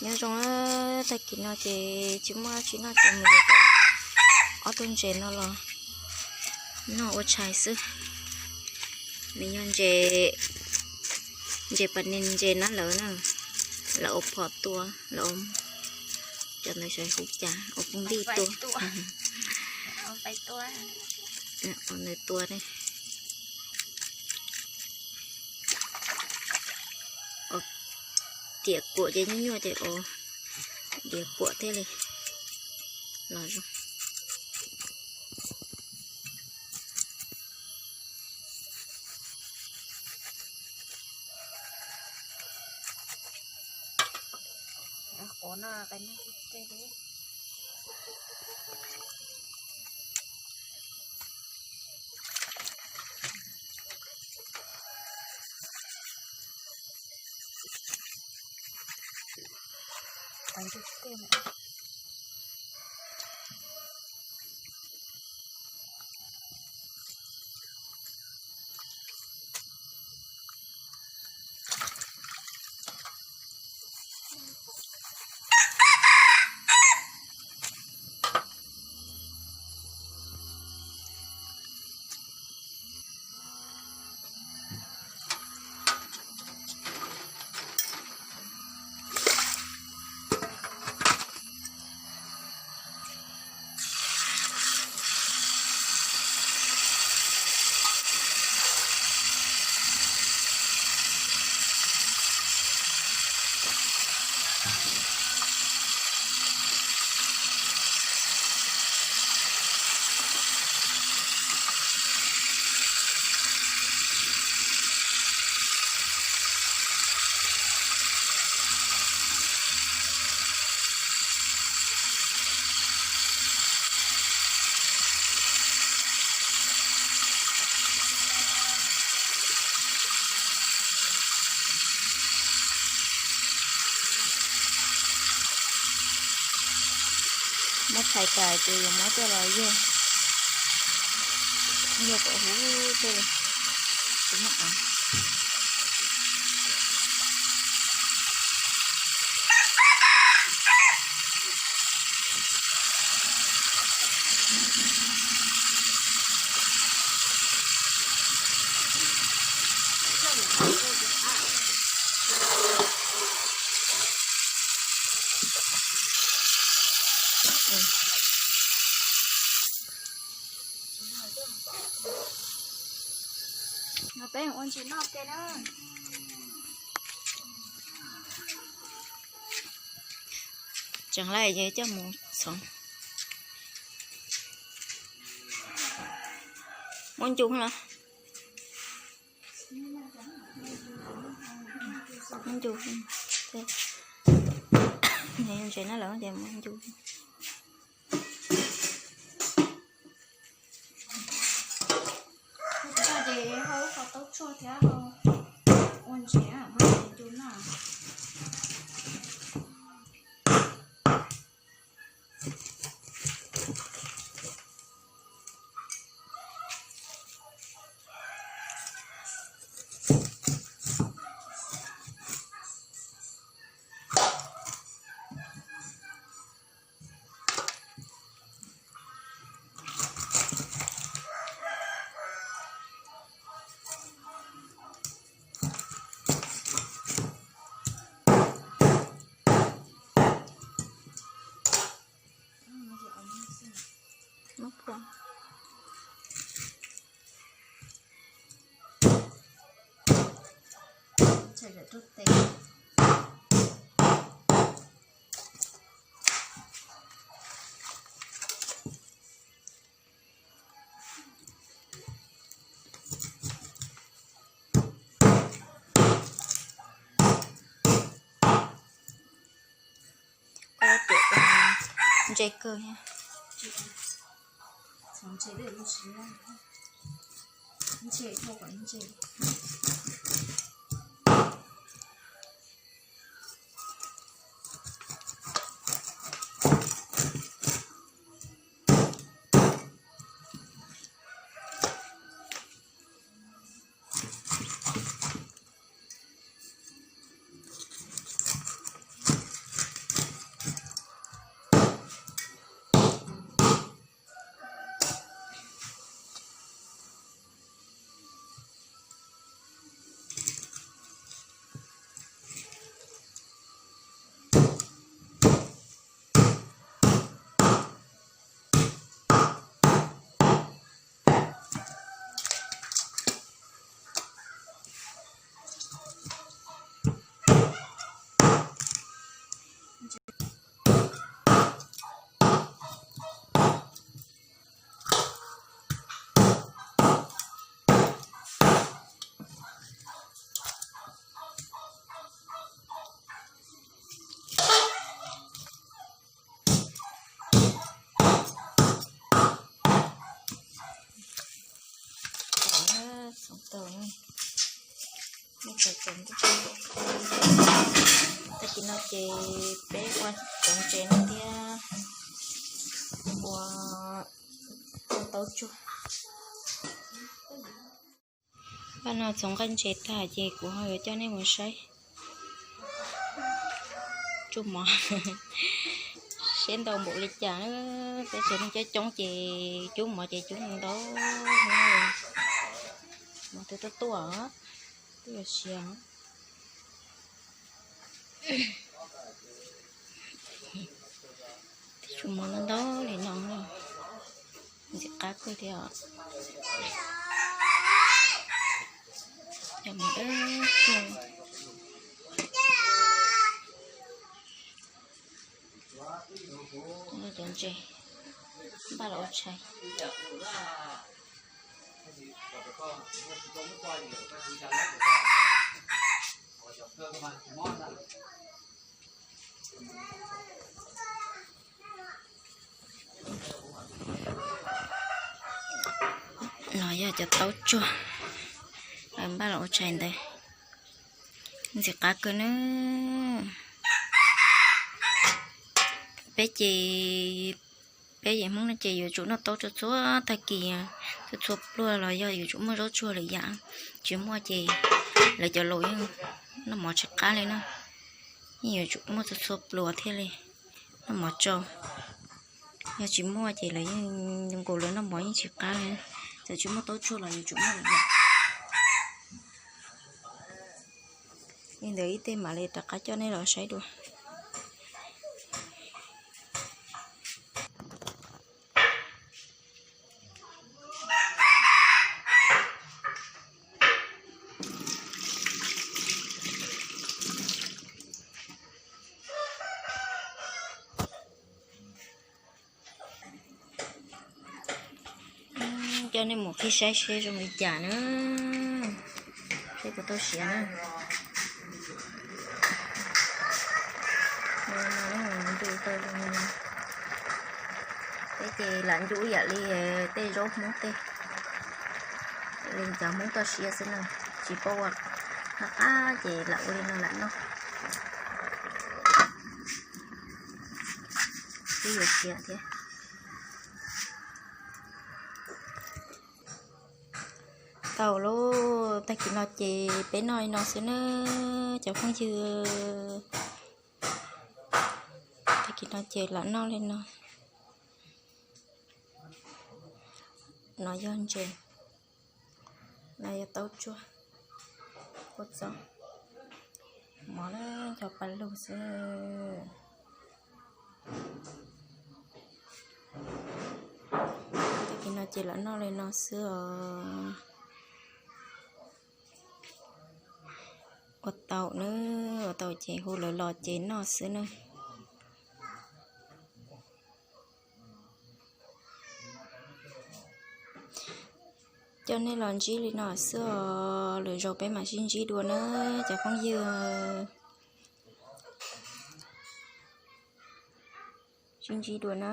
Nyob zoo, tag kis no ces tsis muaj dab tsi noj ces mus yuav ob tug ntses no los noj ua tshais xwb. Nws yog ntses, ntses pas nis, ntses nab lawv na, lawv ua phom tua, lawv ua, cov ntawd xyov hu cas, ua phooj ywg tua. Ua nws tua ne. Tiam kuam ces nyuaj nyuaj ces ua diav kuam thiaj li los zoo. Muab tshais tas ces yuav muab coj los yug, yug kom huv tej. No peb ua ntsis noj ke na. Tseem lawm ces coj mus txhoov. Muab ncu los. Muab ncu. Ntses no lawm ces muab ncu. Ces ho ua qhov taub tshuaj thiab ho ua ntses muab ntses ncu noj. Ntse kawg thiab. Tag kis no ces peb ua txoov ntses no thiab ua, ua taub tsuag. Paj no txoov nqaij ntses tag ces kuv ho yuav coj nej mus saib tsuj mov seb ntau npaum li cas. Peb tsev neeg coob coob ces cub mov ces cub ntau, mov twb tuaj tuaj, twb yuav siav. Tsuj mov ntau ntau li no, ntxim qab kawg thiab os. Cov mov dawb, cov ntses npaj los ua tshais. No yog cov taub tsuag npaj los ua tshais ntawd, ntxim qab kawg na. Peb ces, peb yim Hmoob no ces yuav tsum noj taub tsuag txhua tag kis, txhua txhua pluag los yog yuav tsum muaj zaub tsuag lawm yam. Tsis muaj ces lawv cov laus yeej noj mov tsis qab li na. Yeej yuav tsum muaj txhua txhua pluas thiaj li noj mov tsau. Yog tsis muaj ces lawv yeej, nkaus lawv noj mov yeej tsis qab li. Txawm tsis muaj taub tsuag los yuav tsum muaj lawm yam. Li ntawd ib teg mam li rov qab coj nej los saib dua. Coj nej mus qhib saib seb zoo li cas na, seb puas tau siav na. Ncu tau zoo li no. Peb ces lam ncu ib yam li tej zaub Hmoob tej, li cov Hmoob toj siab xwb na, tsis paub ua qab qab ces lam ua li no lam noj. Twb yuav siav thiab. Tau lauj, tag kis no ces peb noj li no xwb na cov phooj ywg. Tag kis no ces lam noj li no. No yog ntses, no yog taub tsuag, kua txob, mov na, cov pa lug xwb. Tag kis no ces lam noj li no xwb os. Ua tau na, ua tau ces hu lawv los ces noj xwb na. Coj nej los ntsib li no xwb os, lwm zaus peb mam sib ntsib dua na cov phooj ywg. Sib ntsib dua na.